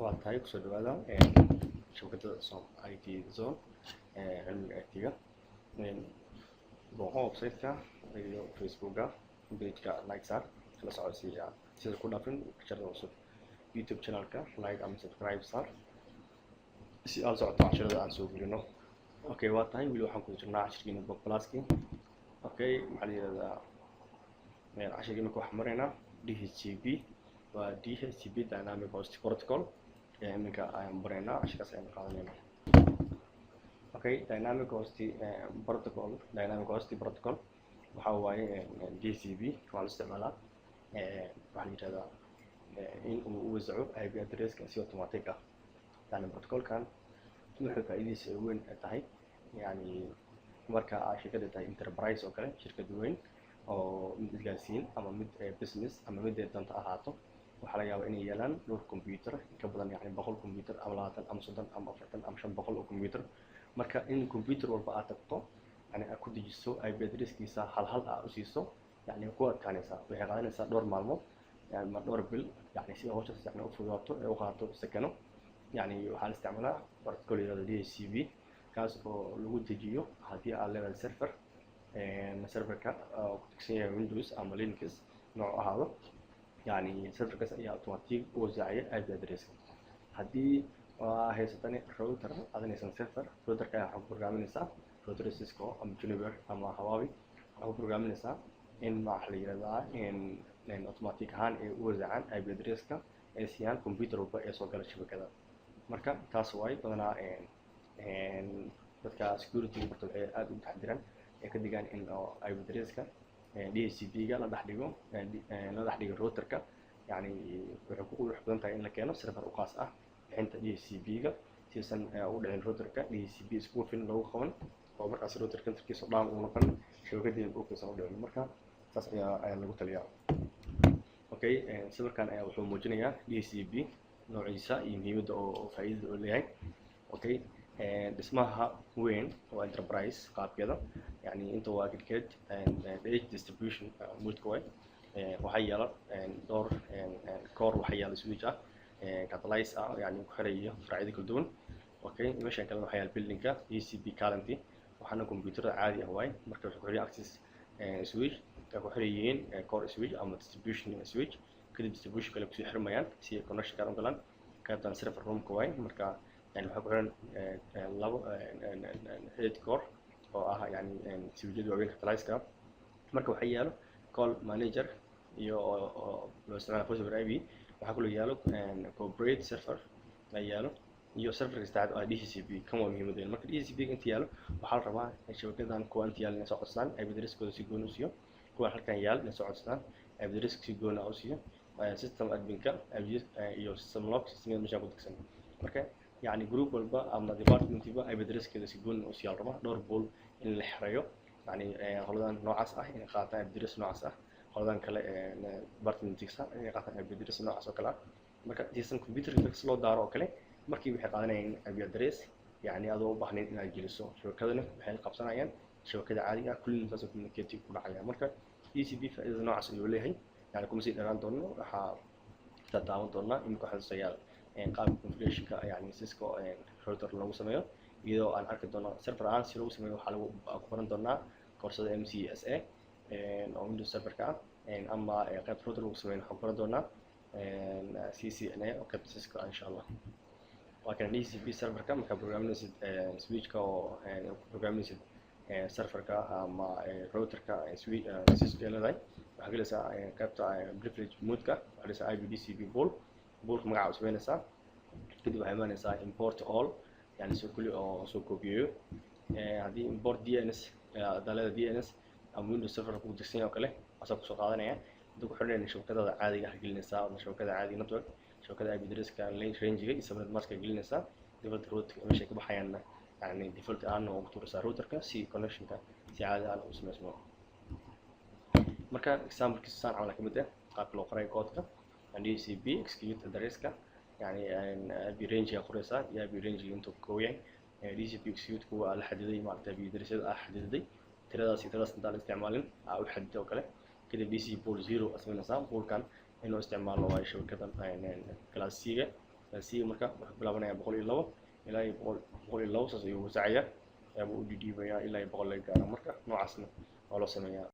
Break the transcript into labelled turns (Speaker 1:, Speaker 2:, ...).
Speaker 1: Waa tahay, kusoo dhawaada shabakada Som IT Zone, cilmiga IT-ga. Booqo website-ka iyo Facebook-a, page-ka like saar, la socodsiiya sida ku dhaafin casharada cusub. YouTube channel-ka like ama subscribe saar si aad socoto casharada aan soo gelino. Okay, waa tahay, weli waxaan ku jirnaa cashirkiina Book Plus-ki. Okay, maxaa la yihahdaa, cashirkii marka waxaan maraynaa DHCP. Waa DHCP, Dynamic Host Protocol. Iminka ayaan baraynaa, cashirkaas ayaan qaadanaynaa. Okay, Dynamic Host Protocol. Dynamic Host Protocol waxa waaye DHCP. Waxaa la isticmaalaa, waxaa la yihahdaa, in uu u wasaco IP addresska si automatic ah. Yani protocolkan wuxuu faa'iidadiisa weyn tahay, yani marka aad shirkadda tahay enterprise oo kale, shirkad weyn oo mid isgaarsiin ama mid business ama mid danta ahaato, waxaa laga yaabaa inay yeelaan dhowr computer ka badan, yani 100 computer ama 20 ama 30 ama 40 ama 500 oo computer. Marka in computer walba aad tagto, yani aad ku dejiso IP addresskiisa, hal hal aad usiiso, yani ku adkaanaysaa, waxay qaadanaysaa dhowr maalmood ama dhowr bil. Yani si hawshaas yani u fududaato ee u qaadato sekano, yani waxaa la isticmaalaa protocol yihahdo DHCP, kaas oo lagu dejiyo haddii aad leedahay server, serverka oo ku degsan yahay Windows ama Linux nooc ahaado. Yani serverkaas ayaa automatic u wasaacaya IP addresska. Haddii aa haysatani router adanaysan server, routerka ayaa waxaa ku programinaysaa, router Cisco ama Juniper ama Huawei, waxaa ku programinaysaa in, waxa la yihahdaa, in automatic ahaan ay u wasaacaan IP addresska, ay siiyaan computer walba ee soo gala shabakada. Marka taas waay badanaa dadka security barta waxay aada u taxdiraan, ay ka digaan in IP addresska DHCP-ga la dhex dhigo routerka. Yani waxay ku qurux badan tahay in la keeno server u khaas ah bixinta DHCP-ga, sisan u dhicin routerka DHCP spoofing loogu qaban oo markaas routerka intarkiisa down uu noqon, shabakadii dhulkiisan u dhicin. Marka saas ayaa lagu taliyaa. Okay, sawirkan ayaa wuxuu muujinayaa DHCP noociisa iyo muhiimadda oo faa'iidada oo leeyahay. Okay, dhismaha weyn waa enterprise qaabkeeda, yani inta waa aggregate edge distribution mode-ka way. Waxaa yaala dhowr core, waxaa yaala switch ah, catalyst ah, yani ku xirayo faracyada kala duwan. Okay, meeshan kalena waxaa yaala buildingka DHCP client, waxaana computerada caadi ah waay. Marka waxay ku xiran access switch, waxay ku xiran yihiin core switch ama distribution switch, kadib distribution kale kusii xirmayaan si ay connection kan u galaan. Qaybtan server roomka waay. Marka yani waxaa ku xiran labo eight core oo ah yani switchyada waaweyn catalyst-ka. Marka waxaa yaalo call manager iyo oo loo isticmaala voice over IP. Waxaa kaloo yaalo corporate server ay yaalo iyo serverka saddexaad oo ah DHCP. Kan waa muhiimadeena. Marka DHCP inta yaalo, waxaa la rabaa shabakadan kuwa inta yaalo inay soo codsadaan IP addresskooda si gooni u siiyo, kuwa halkan yaal inay soo codsadaan IP addresska si gooni ah u siiyo, system adminka iyo system log systemyada meeshaan ku degsan. Marka yani group walba ama departmentiba IP addresskeeda si gooni u siiya la rabaa, dhowr pool in la xereeyo, yani qoladan noocaas ah inay qaataan IP address noocaas ah, qoladan kale departmentiisa inay qaataan IP address noocaas oo kale ah. Marka system computerka si loo daaro oo kale, markii waxay qaadanayaan IP address, yani adoo u baahnayn inaad geliso shabakadana, waxay qabsanayaan shabakada caadiga ah, kullina saas communicate ku dhacaya. Marka DHCP faa'iidada noocaas ayuu leeyahay. Yani kuma sii dheeraan doono, waxaa taaban doonaa iminka waxaan tusayaa qaabka configurationka, yani Cisco router loogu sameeyo, iyadoo aan arki doono server ahaan si loogu sameeyo. Waxaa lagu ku baran doonaa koorsada MCSA oo Windows Serverka ah, ama qaybta router lagu sameeyo waxaan ku baran doonaa CCNA oo qaybta Cisco ah, insha Allah. Waa kan DHCP serverka. Markaa programinaysid switchka oo ku programinaysid serverka ama routerka Cisco ay leedahay, waxaa gelaysaa qaybta privilege mode-ka, waxaa gelaysaa IP DHCP pool, poolka magaca u sameynaysaa. Kadib waxaa imaanaysaa import all, yani soo kuli oo soo koobiyeeyo. Haddii import DNS dalada DNS ama Windows Server ku degsan yahay oo kale, asaa kusoo qaadanaya. Haddii ku xidhanayna shabakadada caadiga ah gelinaysaa, ama shabakada caadiga network, shabakada IP addresska, range-ga iyo subnet mask gelinaysaa. Default route meeshay ka baxayaanna, yani default ahaan waa ugu tuuraysaa routerka si connectionka si caadi ah u sameysmo. Marka examplekiisa saan camal kamid ah qaabka loo qoray codeka DHCP execute addresska, yani IP range aa qoraysaa iyo IP range intuu ka kooban yahay. DHCP execute kuwa la xadiday, maaragtay, IP addressyada aa xadiday, tiradaas iyo tiradaas intaan la isticmaalin aa u xadiday oo kale. Kadib DHCP pool zero aa sameynaysaa, poolkan inuu isticmaalo waayo shabakadan class C-ga. Class C marka wuxuu bilaabanayaa 102 ilaa iyo 102, saas ayuu wasacayaa ama u dhidhiibayaa ilaa iyo 100 laga gaaro. Marka noocaasna waa loo sameeyaa.